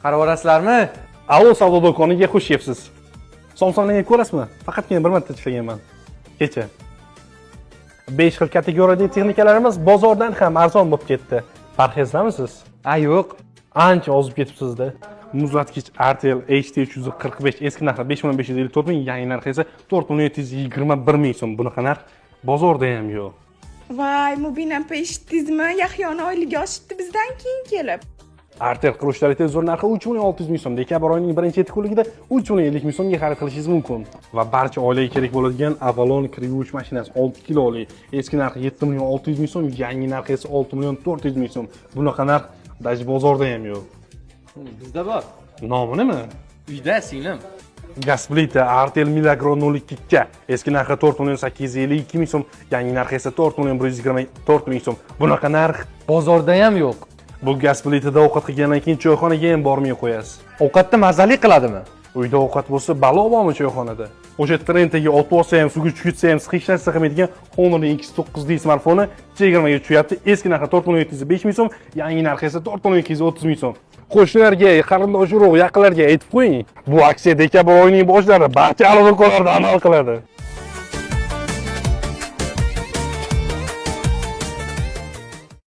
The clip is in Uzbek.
Qarab olasizlarmi? Allo savdo do'koniga xush kelibsiz. Somsani yeb ko'rasizmi? Faqatgina bir marta tishlaganman. Kecha. 5 xil kategoriyadagi texnikalarimiz bozordan ham arzon bo'lib ketdi. Parhezdamisiz? A, yo'q. Ancha ozib ketibsiz-da. Muzlatgich Artel HT 345 eski narxi 5 million 554 ming, yangi narxi esa 4 million 721 ming so'm. Bunaqa narx bozorda ham yo'q. Voy, Mubina opa, eshitdingizmi? Yahyoni oyligi oshibdi bizdan keyin kelib. Artel 43 televizor narxi 3 million 600 ming so'm. Dekabr oyining birinchi yetti kunligida 3 million 50 ming so'mga xarid qilishingiz mumkin. Va barcha oilaga kerak bo'ladigan Avalon kir yuvish mashinasi 6 kiloli. Eski narxi 7 million 600 ming so'm, yangi narxi esa 6 million 400 ming so'm. Bunaqa narx даже bozorda ham yo'q. Bizda bor. Nomi nima? Uyda, singlim. Gaz plita Artel Milagro 02 ga eski narxi 4 million 852 ming so'm, yangi narxi esa 4 million 124 ming so'm. Bunaqa narx Bozorda ham yo'q. Bu gaz plitada ovqat qilgandan keyin choyxonaga ham bormay qo'yasiz. Ovqatni mazali qiladimi? Uyda ovqat bo'lsa, balo bormi choyxonada? O'sha trendga otib olsa ham, suvga tushib ketsa ham hech narsa qilmaydigan Honor X9D smartfoni chegirmaga tushyapti. Eski narxi 4 million 705 ming so'm, yangi narxi esa 4 million 230 ming so'm. Qo'shnilarga, qarindosh urug', yaqinlarga aytib qo'ying. Bu aksiya dekabr oyining boshlarida barcha alo do'konlarda amal qiladi.